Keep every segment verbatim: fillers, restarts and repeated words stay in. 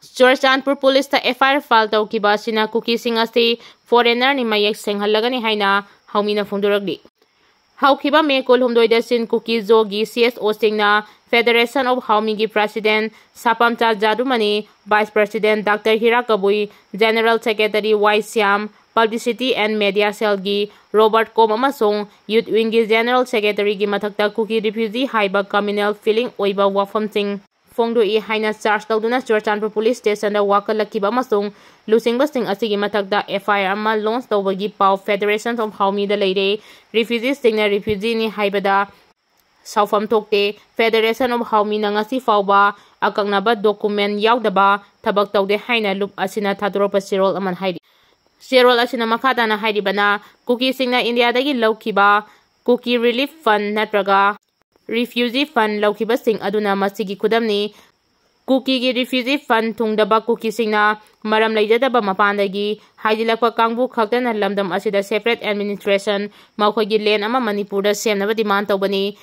Churachandpur ꯄꯨꯂꯤꯁꯇ F ꯑꯥꯏ R file ꯇꯧꯈꯤꯕ ꯑꯁꯤꯅ ꯀꯨꯀꯤꯁꯤꯡ ꯑꯁꯤ ꯐꯣꯔꯦꯅꯔꯅꯤ ꯃꯌꯦꯛ ꯁꯦꯡꯍꯜꯂꯒꯅꯤ ꯍꯥꯏꯅ ꯍꯥꯎꯃꯤꯅ ꯐꯣꯡꯗꯣꯔꯛꯂꯤ꯫ ꯍꯧꯈꯤꯕ ꯃꯦ ꯀꯨꯟꯍꯨꯝꯗꯣꯏꯗ ꯁꯤꯟ ꯀꯨꯀꯤ ꯖꯣꯒꯤ ꯁꯤ ꯑꯦꯁ ꯑꯣꯁꯤꯡꯅ Federation of Haomiꯒꯤ President Sapamcha Jadumani, Vice President Doctor Hira Kabui, General Secretary Y Shyam, Publicity and Media Cellꯒꯤ ꯔꯣꯕꯔꯠ ꯀꯣꯝ ꯑꯃꯁꯨꯡ Youth Wingꯒꯤ General Secretaryꯒꯤ ꯃꯊꯛꯇ ꯀꯨꯀꯤ refugee ꯍꯥꯏꯕ communal feeling ꯑꯣꯏꯕ ꯋꯥꯐꯝꯁꯤꯡ ꯐꯣꯡꯗꯣꯛꯏ ꯍꯥꯏꯅ ꯆꯥꯔꯖ ꯇꯧꯗꯨꯅ ꯆꯨꯔꯆꯥꯟꯄꯨꯔ ꯄꯨꯂꯤꯁ ꯁ꯭ꯇꯦꯁꯟꯗ ꯋꯥꯀꯠꯂꯛꯈꯤꯕ ꯑꯃꯁꯨꯡ ꯂꯨꯆꯤꯡꯕꯁꯤꯡ ꯑꯁꯤꯒꯤ ꯃꯊꯛꯇ ꯑꯦꯐ ꯑꯥꯏ ꯑꯥꯔ ꯑꯃ ꯂꯣꯟꯆ ꯇꯧꯕꯒꯤ ꯄꯥꯎ Federation of ꯍꯥꯎꯃꯤꯗ ꯂꯩꯔꯦ꯫ ꯔꯤꯐ꯭ꯌꯨꯖꯤꯁꯤꯡꯅ ꯔꯤꯐ꯭ꯌꯨꯖꯤꯅꯤ ꯍꯥꯏꯕꯗ ꯁꯥꯎꯐꯝ ꯊꯣꯛꯇꯦ꯫ Federation of ꯍꯥꯎꯃꯤꯅ ꯉꯁꯤ ꯐꯥꯎꯕ ꯑꯀꯛꯅꯕ ꯗꯣꯀꯨꯃꯦꯟ ꯌꯥꯎꯗꯕ ꯊꯕꯛ ꯇꯧꯗꯦ ꯍꯥꯏꯅ ꯂꯨꯞ ꯑꯁꯤꯅ ꯊꯥꯗꯣꯔꯛꯄ ꯆꯦꯔꯣꯜ ꯑꯃꯅ ꯍꯥꯏꯔꯤ꯫ ꯆꯦꯔꯣꯜ ꯑꯁꯤꯅ ꯃꯈꯥ ꯇꯥꯅ ꯍꯥꯏꯔꯤꯕꯅ, ꯀꯨꯀꯤꯁꯤꯡꯅ ꯏꯟꯗꯤꯌꯥꯗꯒꯤ ꯂꯧꯈꯤꯕ ꯀꯨꯀꯤ ꯔꯤꯂꯤꯐ ꯐꯟ ꯅꯠꯇ꯭ꯔꯒ ꯔꯤꯐ꯭ꯌꯨꯖꯤ ꯐꯟ ꯂꯧꯈꯤꯕꯁꯤꯡ ꯑꯗꯨꯅ ꯃꯁꯤꯒꯤ ꯈꯨꯗꯝꯅꯤ꯫ ꯀꯨꯀꯤꯒꯤ ꯔꯤꯐ꯭ꯌꯨꯖꯤ ꯐꯟ ꯊꯨꯡꯗꯕ ꯀꯨꯀꯤꯁꯤꯡꯅ ꯃꯔꯝ ꯂꯩꯖꯗꯕ ꯃꯄꯥꯟꯗꯒꯤ ꯍꯥꯏꯖꯤꯜꯂꯛꯄ ꯀꯥꯡꯕꯨ ꯈꯛꯇꯅ ꯂꯝꯗꯝ ꯑꯁꯤꯗ separate administration, ꯃꯈꯣꯏꯒꯤ ꯂꯦꯟ ꯑꯃ ꯃꯅꯤꯄꯨꯔꯗ ꯁꯦꯝꯅꯕ demand ꯇꯧꯕꯅꯤ꯫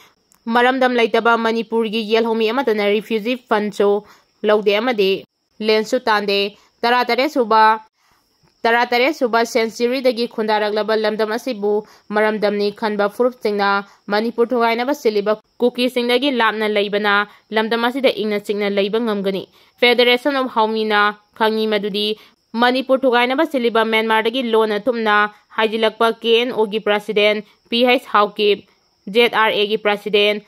ꯃꯔꯝꯗꯝ ꯂꯩꯇꯕ ꯃꯅꯤꯄꯨꯔꯒꯤ ꯌꯦꯜꯍꯧꯃꯤ ꯑꯃꯠꯇꯅ ꯔꯤꯐ꯭ꯌꯨꯖꯤ ꯐꯟꯁꯨ ꯂꯧꯗꯦ ꯑꯃꯗꯤ ꯂꯦꯟꯁꯨ ꯇꯥꯟꯗꯦ꯫ ꯇꯔꯥꯇꯔꯦꯠ ꯁꯨꯕ, ꯇꯔꯥꯇꯔꯦꯠ ꯁꯨꯕ centuryꯗꯒꯤ ꯈꯨꯟꯗꯥꯔꯛꯂꯕ ꯂꯝꯗꯝ ꯑꯁꯤꯕꯨ ꯃꯔꯝꯗꯝꯅꯤ ꯈꯟꯕ ꯐꯨꯔꯨꯞꯁꯤꯡꯅ ꯃꯅꯤꯄꯨꯔ ꯊꯨꯒꯥꯏꯅꯕ ꯁꯤꯜꯂꯤꯕ ꯀꯨꯀꯤꯁꯤꯡꯗꯒꯤ ꯂꯥꯞꯅ ꯂꯩꯕꯅ ꯂꯝꯗꯝ ꯑꯁꯤꯗ ꯏꯪꯅ ꯆꯤꯛꯅ ꯂꯩꯕ ꯉꯝꯒꯅꯤ꯫ Federation of ꯍꯥꯎꯃꯤꯅ ꯈꯪꯉꯤ ꯃꯗꯨꯗꯤ ꯃꯅꯤꯄꯨꯔ ꯊꯨꯒꯥꯏꯅꯕ ꯁꯤꯜꯂꯤꯕ ꯃ꯭ꯌꯥꯟꯃꯥꯔꯗꯒꯤ ꯂꯣꯟꯅ ꯊꯨꯞꯅ ꯍꯥꯏꯖꯤꯜꯂꯛꯄ ꯀꯦ ꯑꯦꯟ ꯑꯣꯒꯤ President P H Haokip, Z R ꯑꯦꯒꯤ President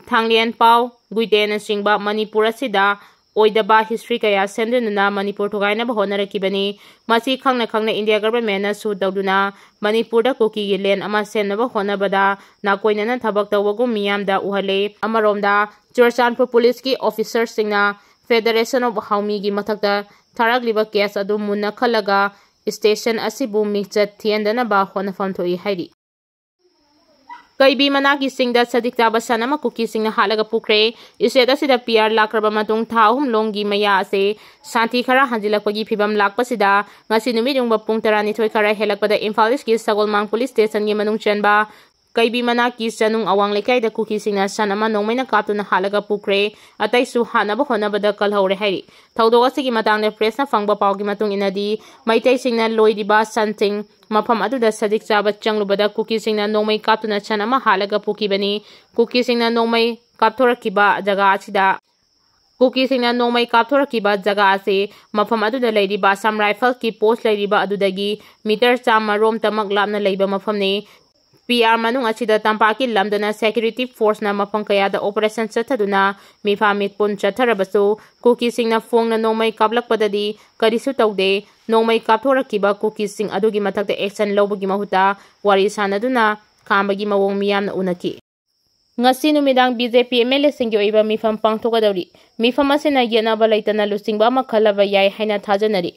ꯊꯥꯡꯂꯦꯟ ꯄꯥꯎ ꯒꯨꯏꯇꯦꯅꯆꯤꯡꯕ ꯃꯅꯤꯄꯨꯔ ꯑꯁꯤꯗ ꯑꯣꯏꯗꯕ history ꯀꯌꯥ ꯁꯦꯝꯖꯤꯟꯗꯨꯅ ꯃꯅꯤꯄꯨꯔ ꯊꯨꯒꯥꯏꯅꯕ ꯍꯣꯠꯅꯔꯛꯈꯤꯕꯅꯤ꯫ ꯃꯁꯤ ꯈꯪꯅ ꯈꯪꯅ ꯏꯟꯗꯤꯌꯥ governmentꯅ ꯁꯨ ꯇꯧꯗꯨꯅ ꯃꯅꯤꯄꯨꯔꯗ ꯀꯨꯀꯤꯒꯤ ꯂꯦꯟ ꯑꯃ ꯁꯦꯝꯅꯕ ꯍꯣꯠꯅꯕꯗ ꯅꯥꯀꯣꯏꯅꯅ ꯊꯕꯛ ꯇꯧꯕꯒꯨꯝ ꯃꯤꯌꯥꯝꯗ ꯎꯍꯜꯂꯦ꯫ ꯑꯃꯔꯣꯝꯗ ꯆꯨꯔꯆꯥꯟꯄꯨꯔ ꯄꯨꯂꯤꯁꯀꯤ officerꯁꯤꯡꯅ Federation of ꯍꯥꯎꯃꯤꯒꯤ ꯃꯊꯛꯇ ꯊꯥꯔꯛꯂꯤꯕ case ꯑꯗꯨ ꯃꯨꯟꯅ ꯈꯜꯂꯒ station ꯑꯁꯤꯕꯨ ꯃꯤꯡꯆꯠ ꯊꯤꯍꯟꯗꯅꯕ ꯍꯣꯠꯅꯐꯝ ꯊꯣꯛꯏ ꯍꯥꯏꯔꯤ꯫ ꯀꯩꯕꯤ ꯃꯅꯥꯛꯀꯤ ꯆꯤꯡꯗ ꯁꯖꯤꯛ ꯆꯥꯕ ꯁꯟ ꯑꯃ ꯀꯨꯀꯤꯁꯤꯡꯅ ꯍꯥꯠꯂꯒ ꯄꯨꯈ꯭ꯔꯦ꯫ State ꯑꯁꯤꯗ ꯄꯤ ꯑꯥꯔ ꯂꯥꯛꯈ꯭ꯔꯕ ꯃꯇꯨꯡ ꯊꯥ ꯑꯍꯨꯝ ꯂꯣꯝꯒꯤ ꯃꯌꯥ ꯑꯁꯦ ꯁꯥꯟꯇꯤ ꯈꯔ ꯍꯟꯖꯤꯜꯂꯛꯄꯒꯤ ꯐꯤꯕꯝ ꯂꯥꯛꯄꯁꯤꯗ ꯉꯁꯤ ꯅꯨꯃꯤꯠ ꯌꯨꯡꯕ ꯄꯨꯡ ꯇꯔꯥꯅꯤꯊꯣꯏ ꯈꯔ ꯍꯦꯜꯂꯛꯄꯗ ꯏꯝꯐꯥꯜ Eastꯀꯤ ꯁꯒꯣꯜꯃꯥꯡ police stationꯒꯤ ꯃꯅꯨꯡ ꯆꯟꯕ ꯀꯩꯕꯤ ꯃꯅꯥꯛꯀꯤ ꯆꯅꯨꯡ ꯑꯋꯥꯡ ꯂꯩꯀꯥꯏꯗ ꯀꯨꯀꯤꯁꯤꯡꯅ ꯁꯟ ꯑꯃ ꯅꯣꯡꯃꯩꯅ ꯀꯥꯞꯇꯨꯅ ꯍꯥꯠꯂꯒ ꯄꯨꯈ꯭ꯔꯦ꯫ ꯑꯇꯩꯁꯨ ꯍꯥꯠꯅꯕ ꯍꯣꯠꯅꯕꯗ ꯀꯜꯍꯧꯔꯦ ꯍꯥꯏꯔꯤ꯫ ꯊꯧꯗꯣꯛ ꯑꯁꯤꯒꯤ ꯃꯇꯥꯡꯗ ꯄ꯭ꯔꯦꯁꯅ ꯐꯪꯕ ꯄꯥꯎꯒꯤ ꯃꯇꯨꯡ ꯏꯟꯅꯗꯤ, ꯃꯩꯇꯩꯁꯤꯡꯅ ꯂꯣꯏꯔꯤꯕ ꯁꯟꯁꯤꯡ ꯃꯐꯝ ꯑꯗꯨꯗ ꯁꯖꯤꯛ ꯆꯥꯕ ꯆꯪꯂꯨꯕꯗ ꯀꯨꯀꯤꯁꯤꯡꯅ ꯅꯣꯡꯃꯩ ꯀꯥꯞꯇꯨꯅ ꯁꯟ ꯑꯃ ꯍꯥꯠꯂꯒ ꯄꯨꯈꯤꯕꯅꯤ꯫ ꯀꯨꯀꯤꯁꯤꯡꯅ ꯅꯣꯡꯃꯩ ꯀꯥꯞꯊꯣꯔꯛꯈꯤꯕ ꯖꯒꯥ ꯑꯁꯤꯗ ꯀꯨꯀꯤꯁꯤꯡꯅ ꯅꯣꯡꯃꯩ ꯀꯥꯞꯊꯣꯔꯛꯈꯤꯕ ꯖꯒꯥ ꯑꯁꯤ ꯃꯐꯝ ꯑꯗꯨꯗ ꯂꯩꯔꯤꯕ ꯑꯁꯥꯝ ꯔꯥꯏꯐꯜꯁꯀꯤ ꯄꯣꯁ ꯂꯩꯔꯤꯕ ꯑꯗꯨꯗꯒꯤ ꯃꯤꯇꯔ ꯆꯥꯝꯃ ꯔꯣꯝꯇꯃꯛ ꯂꯥꯞꯅ ꯂꯩꯕ ꯃꯐꯝꯅꯤ꯫ ꯄꯤ ꯑꯥꯔ ꯃꯅꯨꯡ ꯑꯁꯤꯗ ꯇꯝꯄꯥꯛꯀꯤ ꯂꯝꯗꯅ ꯁꯦꯀ꯭ꯌꯨꯔꯤꯇꯤ ꯐꯣꯔꯁꯅ ꯃꯐꯝ ꯀꯌꯥꯗ ꯑꯣꯄꯔꯦꯁꯟ ꯆꯠꯊꯗꯨꯅ ꯃꯤꯐꯥ ꯃꯤꯄꯨꯟ ꯆꯠꯊꯔꯕꯁꯨ, ꯀꯨꯀꯤꯁꯤꯡꯅ ꯐꯣꯡꯅ ꯅꯣꯡꯃꯩ ꯀꯥꯞꯂꯛꯄꯗꯗꯤ ꯀꯔꯤꯁꯨ ꯇꯧꯗꯦ꯫ ꯅꯣꯡꯃꯩ ꯀꯥꯞꯊꯣꯔꯛꯈꯤꯕ ꯀꯨꯀꯤꯁꯤꯡ ꯑꯗꯨꯒꯤ ꯃꯊꯛꯇ ꯑꯦꯛꯁꯟ ꯂꯧꯕꯒꯤ ꯃꯍꯨꯠꯇ ꯋꯥꯔꯤ ꯁꯥꯟꯅꯗꯨꯅ ꯈꯥꯝꯕꯒꯤ ꯃꯑꯣꯡ ꯃꯤꯌꯥꯝꯅ ꯎꯅꯈꯤ꯫ ꯉꯁꯤ ꯅꯨꯃꯤꯗꯥꯡ B J P M L ꯑꯦꯁꯤꯡꯒꯤ ꯑꯣꯏꯕ ꯃꯤꯐꯝ ꯄꯥꯡꯊꯣꯛꯀꯗꯧꯔꯤ꯫ ꯃꯤꯐꯝ ꯑꯁꯤꯅ ꯌꯦꯠꯅꯕ ꯂꯩꯇꯅ ꯂꯨꯆꯤꯡꯕ ꯑꯃ ꯈꯜꯂꯕ ꯌꯥꯏ ꯍꯥꯏꯅ ꯊꯥꯖꯅꯔꯤ꯫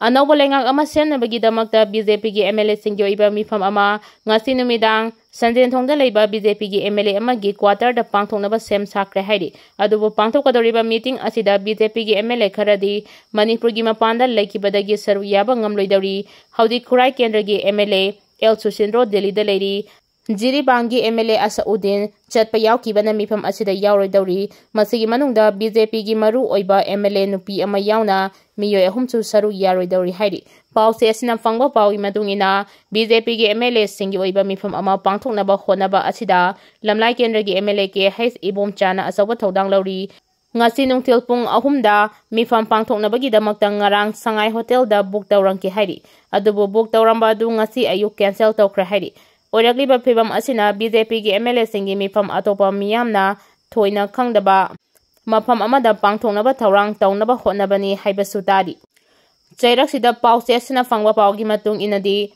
ꯑꯅꯧꯕ ꯂꯩꯉꯥꯛ ꯑꯃ ꯁꯦꯝꯅꯕꯒꯤꯗꯃꯛꯇ ꯕꯤ ꯖꯦ ꯄꯤꯒꯤ ꯑꯦꯝ ꯑꯦꯜ ꯑꯦꯁꯤꯡꯒꯤ ꯑꯣꯏꯕ ꯃꯤꯐꯝ ꯑꯃ ꯉꯁꯤ ꯅꯨꯃꯤꯗꯥꯡ ꯁꯟꯖꯦꯟꯊꯣꯡꯗ ꯂꯩꯕ ꯕꯤ ꯖꯦ ꯄꯤꯒꯤ ꯑꯦꯝ ꯑꯦꯜ ꯑꯦ ꯑꯃꯒꯤ ꯀ꯭ꯋꯥꯇꯔꯗ ꯄꯥꯡꯊꯣꯛꯅꯕ ꯁꯦꯝ ꯁꯥꯈ꯭ꯔꯦ ꯍꯥꯏꯔꯤ꯫ ꯑꯗꯨꯕꯨ ꯄꯥꯡꯊꯣꯛꯀꯗꯧꯔꯤꯕ ꯃꯤꯇꯤꯡ ꯑꯁꯤꯗ ꯕꯤ ꯖꯦ ꯄꯤꯒꯤ ꯑꯦꯝ ꯑꯦꯜ ꯑꯦ ꯈꯔꯗꯤ ꯃꯅꯤꯄꯨꯔꯒꯤ ꯃꯄꯥꯟꯗ ꯂꯩꯈꯤꯕꯗꯒꯤ ꯁꯔꯨꯛ ꯌꯥꯕ ꯉꯝꯂꯣꯏꯗꯧꯔꯤ꯫ ꯍꯧꯖꯤꯛ ꯈꯨꯔꯥꯏ ꯀꯦꯟꯗ꯭ꯔꯒꯤ ꯑꯦꯝ ꯑꯦꯜ ꯑꯦ ꯑꯦꯜ ꯁꯨꯁꯤꯟꯗ꯭ꯔꯣ ꯗꯦꯜꯂꯤꯗ ꯂꯩꯔꯤ꯫ ꯖꯤꯔꯤꯕꯥꯝꯒꯤ ꯑꯦꯝ ꯑꯦꯜ ꯑꯦ ꯑꯁꯥꯎꯗꯤꯟ ꯆꯠꯄ ꯌꯥꯎꯈꯤꯕꯅ ꯃꯤꯐꯝ ꯑꯁꯤꯗ ꯌꯥꯎꯔꯣꯏꯗꯧꯔꯤ꯫ ꯃꯁꯤꯒꯤ ꯃꯅꯨꯡꯗ ꯕꯤ ꯖꯦ ꯄꯤꯒꯤ ꯃꯔꯨ ꯑꯣꯏꯕ ꯑꯦꯝ ꯑꯦꯜ ꯑꯦ ꯅꯨꯄꯤ ꯑꯃ ꯌꯥꯎꯅ ꯃꯤꯑꯣꯏ ꯑꯍꯨꯝꯁꯨ ꯁꯔꯨꯛ ꯌꯥꯔꯣꯏꯗꯧꯔꯤ ꯍꯥꯏꯔꯤ꯫ ꯄꯥꯎꯆꯦ ꯑꯁꯤꯅ ꯐꯪꯕ ꯄꯥꯎꯒꯤ ꯃꯇꯨꯡ ꯏꯟꯅ, ꯕꯤ ꯖꯦ ꯄꯤꯒꯤ ꯑꯦꯝ ꯑꯦꯜ ꯑꯦꯁꯤꯡꯒꯤ ꯑꯣꯏꯕ ꯃꯤꯐꯝ ꯑꯃ ꯄꯥꯡꯊꯣꯛꯅꯕ ꯍꯣꯠꯅꯕ ꯑꯁꯤꯗ ꯂꯝꯂꯥꯏ ꯀꯦꯟꯗ꯭ꯔꯒꯤ M L A K H ꯏꯕꯣꯝꯆꯥꯅ ꯑꯆꯧꯕ ꯊꯧꯗꯥꯡ ꯂꯧꯔꯤ꯫ ꯉꯁꯤ ꯅꯨꯡꯊꯤꯜ ꯄꯨꯡ ꯑꯍꯨꯝꯗ ꯃꯤꯐꯝ ꯄꯥꯡꯊꯣꯛꯅꯕꯒꯤꯗꯃꯛꯇ ꯉꯔꯥꯡ ꯁꯉꯥꯏ ꯍꯣꯇꯦꯜꯗ ꯕꯨꯛ ꯇꯧꯔꯝꯈꯤ ꯍꯥꯏꯔꯤ꯫ ꯑꯗꯨꯕꯨ ꯕꯨꯛ ꯇꯧꯔꯝꯕ ꯑꯗꯨ ꯉꯁꯤ ꯑꯌꯨꯛ ꯀꯦꯟꯁꯦꯜ ꯇꯧꯈ꯭ꯔꯦ ꯍꯥꯏꯔꯤ꯫ ꯑꯣꯏꯔꯛꯂꯤꯕ ꯐꯤꯕꯝ ꯑꯁꯤꯅ ꯕꯤ ꯖꯦ ꯄꯤꯒꯤ ꯑꯦꯝ ꯑꯦꯜ ꯑꯦꯁꯤꯡꯒꯤ ꯃꯤꯐꯝ ꯑꯇꯣꯞꯄ ꯃꯤꯌꯥꯝꯅ ꯊꯣꯏꯅ ꯈꯪꯗꯕ ꯃꯐꯝ ꯑꯃꯗ ꯄꯥꯡꯊꯣꯛꯅꯕ ꯊꯧꯔꯥꯡ ꯇꯧꯅꯕ ꯍꯣꯠꯅꯕꯅꯤ ꯍꯥꯏꯕꯁꯨ ꯇꯥꯔꯤ꯫ ꯆꯩꯔꯛꯁꯤꯗ ꯄꯥꯎꯆꯦ ꯑꯁꯤꯅ ꯐꯪꯕ ꯄꯥꯎꯒꯤ ꯃꯇꯨꯡ ꯏꯟꯅꯗꯤ,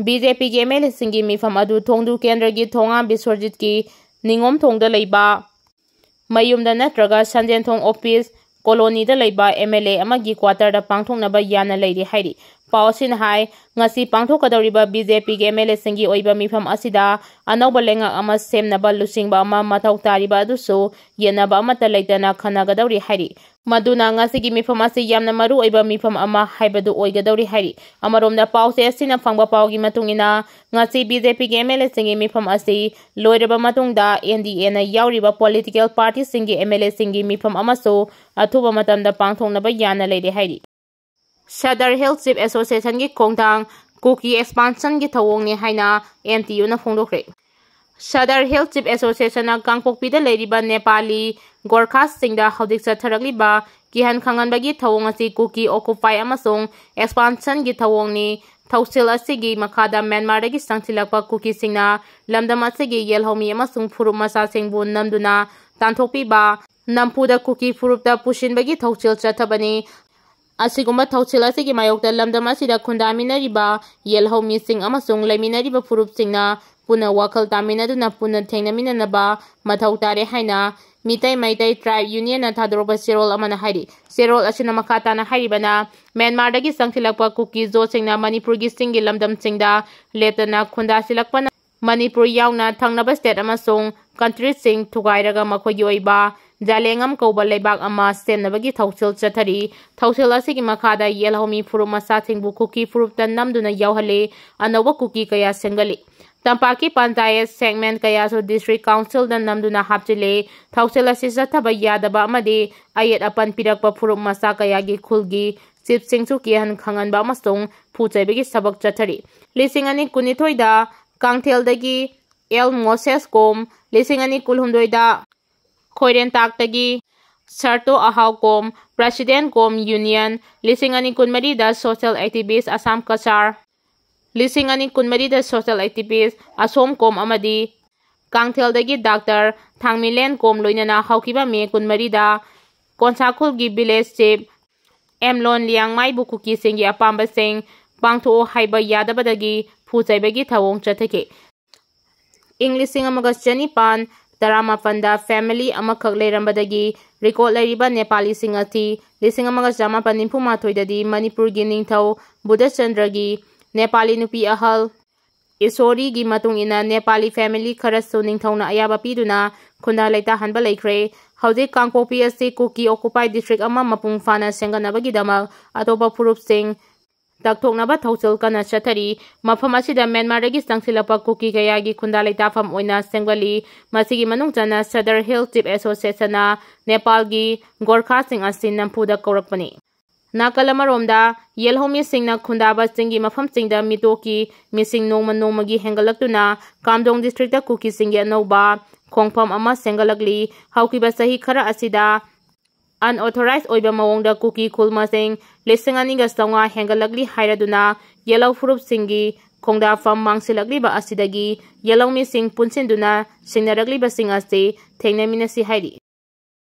ꯕꯤ ꯖꯦ ꯄꯤꯒꯤ ꯑꯦꯝ ꯑꯦꯜ ꯑꯦꯁꯤꯡꯒꯤ ꯃꯤꯐꯝ ꯑꯗꯨ ꯊꯣꯡꯗꯨ ꯀꯦꯟꯗ꯭ꯔꯒꯤ ꯊꯣꯉꯥ ꯕꯤꯁ꯭ꯋꯔꯖꯤꯠꯀꯤ ꯅꯤꯉꯣꯝꯊꯣꯡꯗ ꯂꯩꯕ ꯃꯌꯨꯝꯗ ꯅꯠꯇ꯭ꯔꯒ ꯁꯟꯖꯦꯟꯊꯣꯡ ꯑꯣꯐꯤꯁ ꯀꯣꯂꯣꯅꯤꯗ ꯂꯩꯕ ꯑꯦꯝ ꯑꯦꯜ ꯑꯦ ꯑꯃꯒꯤ ꯀ꯭ꯋꯥꯇꯔꯗ ꯄꯥꯡꯊꯣꯛꯅꯕ ꯌꯥꯅ ꯂꯩꯔꯤ ꯍꯥꯏꯔꯤ꯫ ꯄꯥꯎ ꯑꯁꯤꯅ ꯍꯥꯏ, ꯉꯁꯤ ꯄꯥꯡꯊꯣꯛꯀꯗꯧꯔꯤꯕ ꯕꯤ ꯖꯦ ꯄꯤꯒꯤ ꯑꯦꯝ ꯑꯦꯜ ꯑꯦꯁꯤꯡꯒꯤ ꯑꯣꯏꯕ ꯃꯤꯐꯝ ꯑꯁꯤꯗ ꯑꯅꯧꯕ ꯂꯩꯉꯥꯛ ꯑꯃ ꯁꯦꯝꯅꯕ ꯂꯨꯆꯤꯡꯕ ꯑꯃ ꯃꯊꯧ ꯇꯥꯔꯤꯕ ꯑꯗꯨꯁꯨ ꯌꯦꯠꯅꯕ ꯑꯃꯠꯇ ꯂꯩꯇꯅ ꯈꯟꯅꯒꯗꯧꯔꯤ ꯍꯥꯏꯔꯤ꯫ ꯃꯗꯨꯅ ꯉꯁꯤꯒꯤ ꯃꯤꯐꯝ ꯑꯁꯤ ꯌꯥꯝꯅ ꯃꯔꯨ ꯑꯣꯏꯕ ꯃꯤꯐꯝ ꯑꯃ ꯍꯥꯏꯕꯗꯨ ꯑꯣꯏꯒꯗꯧꯔꯤ ꯍꯥꯏꯔꯤ꯫ ꯑꯃꯔꯣꯝꯗ, ꯄꯥꯎꯆꯦ ꯑꯁꯤꯅ ꯐꯪꯕ ꯄꯥꯎꯒꯤ ꯃꯇꯨꯡ ꯏꯟꯅ, ꯉꯁꯤ ꯕꯤ ꯖꯦ ꯄꯤꯒꯤ ꯑꯦꯝ ꯑꯦꯜ ꯑꯦꯁꯤꯡꯒꯤ ꯃꯤꯐꯝ ꯑꯁꯤ ꯂꯣꯏꯔꯕ ꯃꯇꯨꯡꯗ, ꯑꯦꯟ ꯗꯤ ꯑꯦꯅ ꯌꯥꯎꯔꯤꯕ ꯄꯣꯂꯤꯇꯤꯀꯦꯜ ꯄꯥꯔꯇꯤꯁꯤꯡꯒꯤ ꯑꯦꯝ ꯑꯦꯜ ꯑꯦꯁꯤꯡꯒꯤ ꯃꯤꯐꯝ ꯑꯃꯁꯨ ꯑꯊꯨꯕ ꯃꯇꯝꯗ ꯄꯥꯡꯊꯣꯛꯅꯕ ꯌꯥꯅ ꯂꯩꯔꯦ ꯍꯥꯏꯔꯤ꯫ ꯁꯗꯔ ꯍꯤꯜ ꯆꯤꯐ ꯑꯦꯁꯣꯁꯤꯌꯦꯁꯟꯒꯤ ꯈꯣꯡꯊꯥꯡ ꯀꯨꯀꯤ ꯑꯦꯛꯁꯄꯥꯟꯁꯟꯒꯤ ꯊꯧꯑꯣꯡꯅꯤ ꯍꯥꯏꯅ M T ꯌꯨꯅ ꯐꯣꯡꯗꯣꯛꯈ꯭ꯔꯦ꯫ Sadar hill chief ꯑꯦꯁꯣꯁꯤꯌꯦꯁꯟꯅ ꯀꯥꯡꯄꯣꯛꯄꯤꯗ ꯂꯩꯔꯤꯕ ꯅꯦꯄꯥꯂꯤ ꯒꯣꯔꯈꯥꯁꯁꯤꯡꯗ ꯍꯧꯖꯤꯛ ꯆꯠꯊꯔꯛꯂꯤꯕ ꯀꯤꯍꯟ ꯈꯪꯍꯟꯕꯒꯤ ꯊꯧꯑꯣꯡ ꯑꯁꯤ ꯀꯨꯀꯤ ꯑꯣꯀꯨꯄꯥꯏ ꯑꯃꯁꯨꯡ ꯑꯦꯛꯁꯄꯥꯟꯁꯟꯒꯤ ꯊꯧꯑꯣꯡꯅꯤ꯫ ꯊꯧꯁꯤꯜ ꯑꯁꯤꯒꯤ ꯃꯈꯥꯗ ꯃ꯭ꯌꯥꯟꯃꯥꯔꯗꯒꯤ ꯆꯪꯁꯤꯜꯂꯛꯄ ꯀꯨꯀꯤꯁꯤꯡꯅ ꯂꯝꯗꯝ ꯑꯁꯤꯒꯤ ꯌꯦꯜꯍꯧꯃꯤ ꯑꯃꯁꯨꯡ ꯐꯨꯔꯨꯞ ꯃꯆꯥꯁꯤꯡꯕꯨ ꯅꯝꯗꯨꯅ ꯇꯥꯟꯊꯣꯛꯄꯤꯕ, ꯅꯝꯐꯨꯗ ꯀꯨꯀꯤ ꯐꯨꯔꯨꯞꯇ ꯄꯨꯁꯤꯟꯕꯒꯤ ꯊꯧꯁꯤꯜ ꯆꯠꯊꯕꯅꯤ꯫ ꯑꯁꯤꯒꯨꯝꯕ ꯊꯧꯁꯤꯜ ꯑꯁꯤꯒꯤ ꯃꯥꯌꯣꯛꯇ ꯂꯝꯗꯝ ꯑꯁꯤꯗ ꯈꯨꯟꯗꯥꯃꯤꯟꯅꯔꯤꯕ ꯌꯦꯜꯍꯧꯃꯤꯁꯤꯡ ꯑꯃꯁꯨꯡ ꯂꯩꯃꯤꯟꯅꯔꯤꯕ ꯐꯨꯔꯨꯞꯁꯤꯡꯅ ꯄꯨꯟꯅ ꯋꯥꯈꯜ ꯇꯥꯃꯤꯟꯅꯗꯨꯅ ꯄꯨꯟꯅ ꯊꯦꯡꯅꯃꯤꯟꯅꯅꯕ ꯃꯊꯧ ꯇꯥꯔꯦ ꯍꯥꯏꯅ ꯃꯤꯇꯩ ꯃꯩꯇꯩ ꯇ꯭ꯔꯥꯏꯕ ꯌꯨꯅꯤꯌꯟꯅ ꯊꯥꯗꯣꯔꯛꯄ ꯆꯦꯔꯣꯜ ꯑꯃꯅ ꯍꯥꯏꯔꯤ꯫ ꯆꯦꯔꯣꯜ ꯑꯁꯤꯅ ꯃꯈꯥ ꯇꯥꯅ ꯍꯥꯏꯔꯤꯕꯅ, ꯃ꯭ꯌꯥꯟꯃꯥꯔꯗꯒꯤ ꯆꯪꯁꯤꯜꯂꯛꯄ ꯀꯨꯀꯤ ꯖꯣꯠꯁꯤꯡꯅ ꯃꯅꯤꯄꯨꯔꯒꯤ ꯆꯤꯡꯒꯤ ꯂꯝꯗꯝꯁꯤꯡꯗ ꯂꯦꯞꯇꯅ ꯈꯨꯟꯗꯥꯁꯤꯜꯂꯛꯄꯅ ꯃꯅꯤꯄꯨꯔ ꯌꯥꯎꯅ ꯊꯪꯅꯕ ꯁ꯭ꯇꯦꯠ ꯑꯃꯁꯨꯡ ꯀꯟꯇ꯭ꯔꯤꯁꯤꯡ ꯊꯨꯒꯥꯏꯔꯒ ꯃꯈꯣꯏꯒꯤ ꯑꯣꯏꯕ ꯖꯥꯂꯦꯡꯉꯝ ꯀꯧꯕ ꯂꯩꯕꯥꯛ ꯑꯃ ꯁꯦꯝꯅꯕꯒꯤ ꯊꯧꯁꯤꯜ ꯆꯠꯊꯔꯤ꯫ ꯊꯧꯁꯤꯜ ꯑꯁꯤꯒꯤ ꯃꯈꯥꯗ ꯌꯦꯜꯍꯧꯃꯤ ꯐꯨꯔꯨꯞ ꯃꯆꯥꯁꯤꯡꯕꯨ ꯀꯨꯀꯤ ꯐꯨꯔꯨꯞꯇ ꯅꯝꯗꯨꯅ ꯌꯥꯎꯍꯜꯂꯤ꯫ ꯑꯅꯧꯕ ꯀꯨꯀꯤ ꯀꯌꯥ ꯁꯦꯝꯒꯠꯂꯤ꯫ ꯇꯝꯄꯥꯛꯀꯤ ꯄꯟꯆꯥꯌꯠ ꯁꯦꯒꯃꯦꯟ ꯀꯌꯥꯁꯨ ꯗꯤꯁꯇ꯭ꯔꯤꯛ ꯀꯥꯎꯟꯁꯤꯜꯗ ꯅꯝꯗꯨꯅ ꯍꯥꯞꯆꯤꯜꯂꯤ꯫ ꯊꯧꯁꯤꯜ ꯑꯁꯤ ꯆꯠꯊꯕ ꯌꯥꯗꯕ ꯑꯃꯗꯤ ꯑꯌꯦꯠ ꯑꯄꯟ ꯄꯤꯔꯛꯄ ꯐꯨꯔꯨꯞ ꯃꯆꯥ ꯀꯌꯥꯒꯤ ꯈꯨꯜꯒꯤ ꯆꯤꯐꯁꯤꯡꯁꯨ ꯀꯤꯍꯟ ꯈꯪꯍꯟꯕ ꯑꯃꯁꯨꯡ ꯐꯨ ꯆꯩꯕꯒꯤ ꯊꯕꯛ ꯆꯠꯊꯔꯤ꯫ ꯂꯤꯁꯤꯡ ꯑꯅꯤ ꯀꯨꯟꯅꯤꯊꯣꯏꯗ ꯀꯥꯡꯊꯦꯜꯗꯒꯤ ꯑꯦꯜ ꯃꯣꯁꯦꯁ ꯀꯣꯝ, ꯂꯤꯁꯤꯡ ꯑꯅꯤ ꯀꯨꯟꯍꯨꯝꯗꯣꯏꯗ ꯈꯣꯏꯔꯦꯟꯇꯥꯛꯇꯒꯤ ꯁꯔꯇꯣ ꯑꯍꯥꯎ ꯀꯣꯝ, ꯄ꯭ꯔꯁꯤꯗꯦꯟ ꯀꯣꯝ ꯌꯨꯅꯤꯌꯟ, ꯂꯤꯁꯤꯡ ꯑꯅꯤ ꯀꯨꯟꯃꯔꯤꯗ ꯁꯣꯁꯤꯌꯦꯜ ꯑꯦꯛꯇꯤꯚꯤꯁ ꯑꯁꯥꯝ ꯀꯆꯥꯔ, ꯂꯤꯁꯤꯡ ꯑꯅꯤ ꯀꯨꯟꯃꯔꯤꯗ ꯁꯣꯁꯤꯌꯦꯜ ꯑꯦꯛꯇꯤꯚꯤꯁ ꯑꯁꯣꯝ ꯀꯣꯝ ꯑꯃꯗꯤ ꯀꯥꯡꯊꯦꯜꯗꯒꯤ ꯗꯥꯛꯇꯔ ꯊꯥꯡꯃꯤꯂꯦꯟ ꯀꯣꯝ ꯂꯣꯏꯅꯅ ꯍꯧꯈꯤꯕ ꯃꯦ ꯀꯨꯟꯃꯔꯤꯗ ꯀꯣꯟꯁꯥꯈꯨꯜꯒꯤ ꯚꯤꯂꯦꯖ ꯆꯤꯐ ꯑꯦꯝꯂꯣꯟ ꯂꯤꯌꯥꯡꯃꯥꯏꯕꯨ ꯀꯨꯀꯤꯁꯤꯡꯒꯤ ꯑꯄꯥꯝꯕꯁꯤꯡ ꯄꯥꯡꯊꯣꯛꯑꯣ ꯍꯥꯏꯕ ꯌꯥꯗꯕꯗꯒꯤ ꯐꯨ ꯆꯩꯕꯒꯤ ꯊꯧꯑꯣꯡ ꯆꯠꯊꯈꯤ꯫ ꯏꯪ ꯂꯤꯁꯤꯡ ꯑꯃꯒ ꯆꯅꯤꯄꯥꯟ ꯇꯔꯥꯃꯥꯄꯟꯗ family ꯑꯃꯈꯛ ꯂꯩꯔꯝꯕꯗꯒꯤ record ꯂꯩꯔꯤꯕ ꯅꯦꯄꯥꯂꯤꯁꯤꯡ ꯑꯁꯤ ꯂꯤꯁꯤꯡ ꯑꯃꯒ ꯆꯃꯥꯄꯟ ꯅꯤꯐꯨ ꯃꯥꯊꯣꯏꯗꯗꯤ ꯃꯅꯤꯄꯨꯔꯒꯤ ꯅꯤꯡꯊꯧ ꯕꯨꯙꯆꯟꯗ꯭ꯔꯒꯤ ꯅꯦꯄꯥꯂꯤ ꯅꯨꯄꯤ ꯑꯍꯜ ꯏꯁꯣꯔꯤꯒꯤ ꯃꯇꯨꯡ ꯏꯟꯅ ꯅꯦꯄꯥꯂꯤ family ꯈꯔꯁꯨ ꯅꯤꯡꯊꯧꯅ ꯑꯌꯥꯕ ꯄꯤꯗꯨꯅ ꯈꯨꯟꯗꯥ ꯂꯩꯇꯥꯍꯟꯕ ꯂꯩꯈ꯭ꯔꯦ꯫ ꯍꯧꯖꯤꯛ ꯀꯥꯡꯄꯣꯛꯄꯤ ꯑꯁꯤ ꯀꯨꯀꯤ occupied district ꯑꯃ ꯃꯄꯨꯡ ꯐꯥꯅ ꯁꯦꯝꯒꯠꯅꯕꯒꯤꯗꯃꯛ ꯑꯇꯣꯞꯄ ꯐꯨꯔꯨꯞꯁꯤꯡ ꯇꯛꯊꯣꯛꯅꯕ ꯊꯧꯁꯤꯜ ꯀꯟꯅ ꯆꯠꯊꯔꯤ꯫ ꯃꯐꯝ ꯑꯁꯤꯗ ꯃ꯭ꯌꯥꯟꯃꯥꯔꯗꯒꯤ ꯆꯪꯁꯤꯜꯂꯛꯄ ꯀꯨꯀꯤ ꯀꯌꯥꯒꯤ ꯈꯨꯟꯗꯥ ꯂꯩꯇꯥꯐꯝ ꯑꯣꯏꯅ ꯁꯦꯝꯒꯠꯂꯤ꯫ ꯃꯁꯤꯒꯤ ꯃꯅꯨꯡ ꯆꯟꯅ Sadar Hill Chief Associationꯅ ꯅꯦꯄꯥꯜꯒꯤ ꯒꯣꯔꯈꯥꯁꯤꯡ ꯑꯁꯤ ꯅꯝꯐꯨꯗ ꯀꯧꯔꯛꯄꯅꯤ꯫ ꯅꯥꯀꯜ ꯑꯃꯔꯣꯝꯗ, ꯌꯦꯜꯍꯧꯃꯤꯁꯤꯡꯅ ꯈꯨꯟꯗꯥꯕꯁꯤꯡꯒꯤ ꯃꯐꯝꯁꯤꯡꯗ ꯃꯤꯇꯣꯛꯀꯤ ꯃꯤꯁꯤꯡ ꯅꯣꯡꯃ ꯅꯣꯡꯃꯒꯤ ꯍꯦꯟꯒꯠꯂꯛꯇꯨꯅ ꯀꯥꯝꯗꯣꯡ districtꯇ ꯀꯨꯀꯤꯁꯤꯡꯒꯤ ꯑꯅꯧꯕ ꯈꯣꯡꯐꯝ ꯑꯃ ꯁꯦꯝꯒꯠꯂꯛꯂꯤ꯫ ꯍꯧꯈꯤꯕ ꯆꯍꯤ ꯈꯔ ꯑꯁꯤꯗ unauthorized ꯑꯣꯏꯕ ꯃꯑꯣꯡꯗ ꯀꯨꯀꯤ ꯈꯨꯜ ꯃꯁꯤꯡ ꯂꯤꯁꯤꯡ ꯑꯅꯤꯒ ꯆꯥꯝꯃꯉꯥ ꯍꯦꯟꯒꯠꯂꯛꯂꯤ ꯍꯥꯏꯔꯗꯨꯅ ꯌꯦꯜꯍꯧ ꯐꯨꯔꯨꯞꯁꯤꯡꯒꯤ ꯈꯣꯡꯗꯥꯐꯝ ꯃꯥꯡꯁꯤꯜꯂꯛꯂꯤꯕ ꯑꯁꯤꯗꯒꯤ ꯌꯦꯜꯍꯧꯃꯤꯁꯤꯡ ꯄꯨꯟꯁꯤꯟꯗꯨꯅ ꯁꯤꯡꯅꯔꯛꯂꯤꯕꯁꯤꯡ ꯑꯁꯤ ꯊꯦꯡꯅꯃꯤꯟꯅꯁꯤ ꯍꯥꯏꯔꯤ꯫